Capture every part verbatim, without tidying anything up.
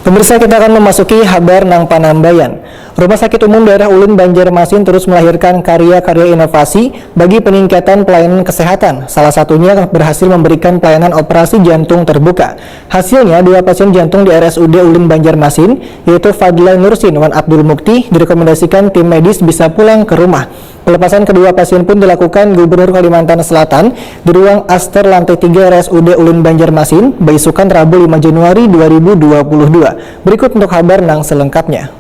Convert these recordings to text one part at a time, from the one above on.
Pemirsa, kita akan memasuki habar nang panambayan. Rumah Sakit Umum Daerah Ulin Banjarmasin terus melahirkan karya-karya inovasi bagi peningkatan pelayanan kesehatan. Salah satunya berhasil memberikan pelayanan operasi jantung terbuka. Hasilnya, dua pasien jantung di R S U D Ulin Banjarmasin, yaitu Fadlan Nursin wan Abdul Mukti, direkomendasikan tim medis bisa pulang ke rumah. Pelepasan kedua pasien pun dilakukan Gubernur Kalimantan Selatan di ruang aster lantai tiga R S U D Ulin Banjarmasin, baisukan Rabu lima Januari dua ribu dua puluh dua. Berikut untuk habar nang selengkapnya.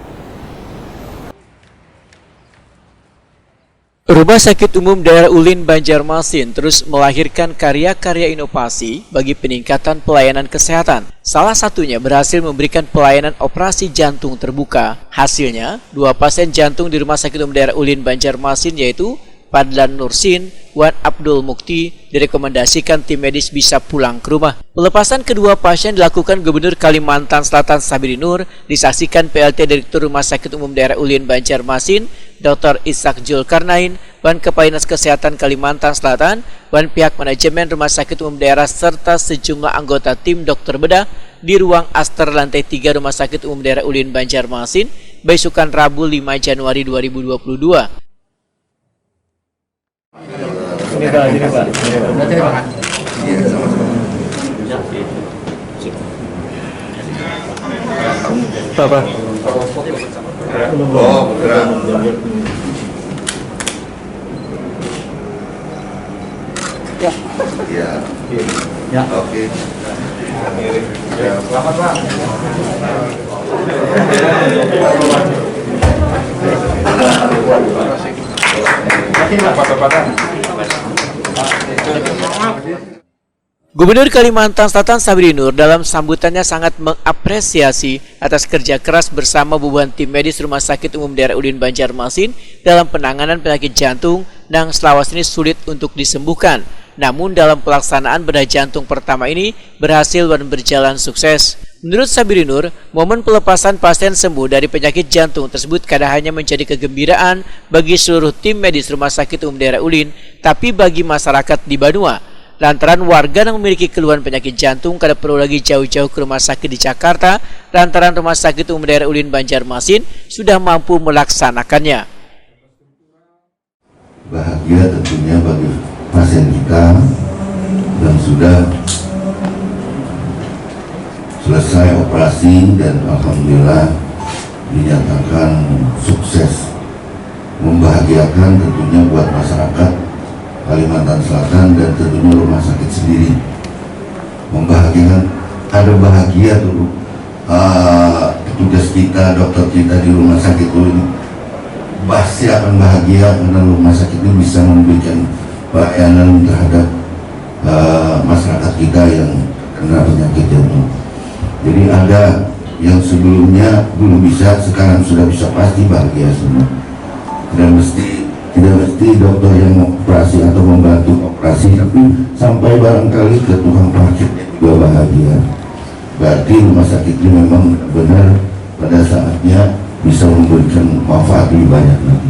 Rumah Sakit Umum Daerah Ulin Banjarmasin terus melahirkan karya-karya inovasi bagi peningkatan pelayanan kesehatan. Salah satunya berhasil memberikan pelayanan operasi jantung terbuka. Hasilnya, dua pasien jantung di Rumah Sakit Umum Daerah Ulin Banjarmasin, yaitu Fadlan Nursin wan Abdul Mukti, direkomendasikan tim medis bisa pulang ke rumah. Pelepasan kedua pasien dilakukan Gubernur Kalimantan Selatan Sabiri Nur, disaksikan P L T Direktur Rumah Sakit Umum Daerah Ulin Banjarmasin, Doktor Ishak Zulkarnain, wan Kepala Dinas Kesehatan Kalimantan Selatan, wan pihak manajemen Rumah Sakit Umum Daerah serta sejumlah anggota tim dokter bedah di ruang aster lantai tiga Rumah Sakit Umum Daerah Ulin Banjarmasin, baisukan Rabu lima Januari dua ribu dua puluh dua. Sini, Pak, sini, Pak. Sini, Pak. Pak, Pak. Oh, bergerak. Ya. Ya. Ya. Oke. Ya. Selamat, Pak. Gubernur Kalimantan Selatan Sabri Nur dalam sambutannya sangat mengapresiasi atas kerja keras bersama bubuhan tim medis Rumah Sakit Umum Daerah Ulin Banjarmasin dalam penanganan penyakit jantung nang selawas ini sulit untuk disembuhkan. Namun, dalam pelaksanaan bedah jantung pertama ini berhasil dan berjalan sukses. Menurut Sabiri Nur, momen pelepasan pasien sembuh dari penyakit jantung tersebut kada hanya menjadi kegembiraan bagi seluruh tim medis Rumah Sakit Umum Daerah Ulin, tapi bagi masyarakat di Banua. Lantaran warga yang memiliki keluhan penyakit jantung kada perlu lagi jauh-jauh ke rumah sakit di Jakarta, lantaran Rumah Sakit Umum Daerah Ulin Banjarmasin sudah mampu melaksanakannya. Bahagia tentunya bagi pasien kita yang sudah selesai operasi dan alhamdulillah dinyatakan sukses. Membahagiakan tentunya buat masyarakat Kalimantan Selatan dan tentunya rumah sakit sendiri. Membahagiakan, ada bahagia tuh, eh, petugas kita, dokter kita di rumah sakit tuh ini pasti akan bahagia karena rumah sakit ini bisa memberikan pelayanan terhadap, eh, masyarakat kita yang kena penyakit jantung. Jadi ada yang sebelumnya belum bisa, sekarang sudah bisa, pasti bahagia semua. Tidak mesti, tidak mesti dokter yang mengoperasi atau membantu operasi, tapi sampai barangkali ke tukang parkirnya juga bahagia. Berarti rumah sakit ini memang benar-benar pada saatnya bisa memberikan manfaat lebih banyak lagi.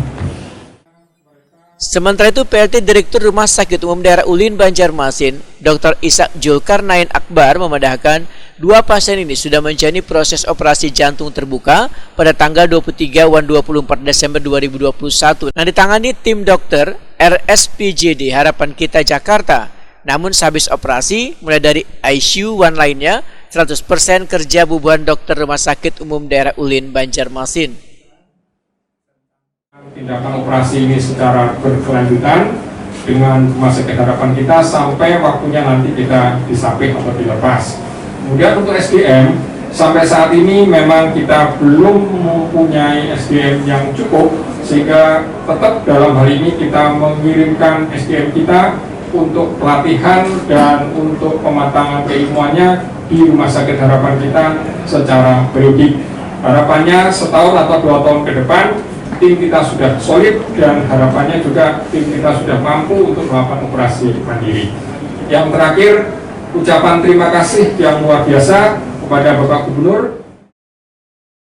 Sementara itu, P L T Direktur Rumah Sakit Umum Daerah Ulin Banjarmasin, Doktor Ishak Zulkarnain Akbar, memadahkan dua pasien ini sudah menjalani proses operasi jantung terbuka pada tanggal dua puluh tiga wan dua puluh empat Desember dua ribu dua puluh satu, yang ditangani tim dokter R S P J D Harapan Kita Jakarta. Namun, sehabis operasi, mulai dari I C U wan lainnya, seratus persen kerja bubuhan dokter Rumah Sakit Umum Daerah Ulin Banjarmasin. Tindakan operasi ini secara berkelanjutan dengan Rumah Sakit Harapan Kita sampai waktunya nanti kita disapih atau dilepas. Kemudian untuk S D M, sampai saat ini memang kita belum mempunyai S D M yang cukup, sehingga tetap dalam hal ini kita mengirimkan S D M kita untuk pelatihan dan untuk pematangan keilmuannya di Rumah Sakit Harapan Kita secara periodik. Harapannya setahun atau dua tahun ke depan, tim kita sudah solid dan harapannya juga tim kita sudah mampu untuk melakukan operasi mandiri. Yang terakhir, ucapan terima kasih yang luar biasa kepada Bapak Gubernur.